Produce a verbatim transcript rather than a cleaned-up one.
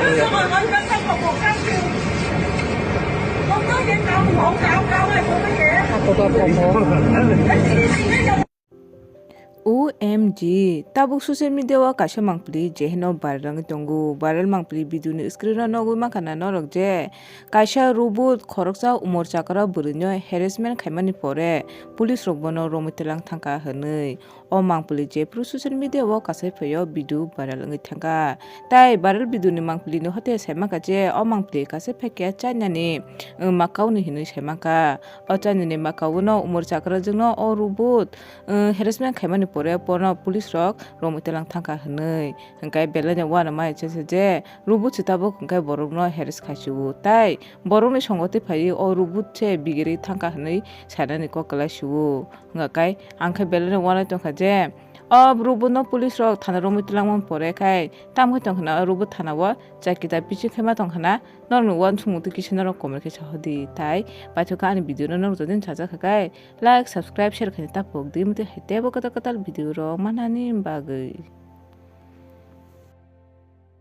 O M G, tabuk social media o kaisa mangpili jeheno viral wngwi tongo. Viral mangpili video ni screen o nugwi mankha na norok je kaisa robot khoroksa umor chakra bwrwino harassment khaimani pore police rok bono romwi twlang thangkha hwnwi. O mangpili jephru social media o kasai phaio video viral wngwi thangkha. Tai viral video ni mangpili ni hote saimankha je o mangpili kasai phaikhe China ni, uh, Macau ni hinwi saimankha. O China ni Macau no umor chakra jwkno o robot, uh, harassment khaimani pore bono police rok romwi twlang thangkha hwnwi. Hwnkhe belai no uanama se se je robot se tabuk hwnkhe borok no harass khaisio. Tai borok ni songo tei phaiwi o robot se bigiri thangkha hwnwi sanani kok kwlai sio. Hwnkha khe ang khe belai no uanai tongkha je o robot no police rok thana romwi twlangmani pore khai tamo khe tongkha na o robot thana o chai kitab biching khe ma tongkha na norok ni uansukmung twi kisa norok comment khe sa hodi tai paithakha ani video no norok jodi sajak kha khe like subscribe share khaina ta phok di mate hai tebo kwtal kwtal video rok manani bagwi.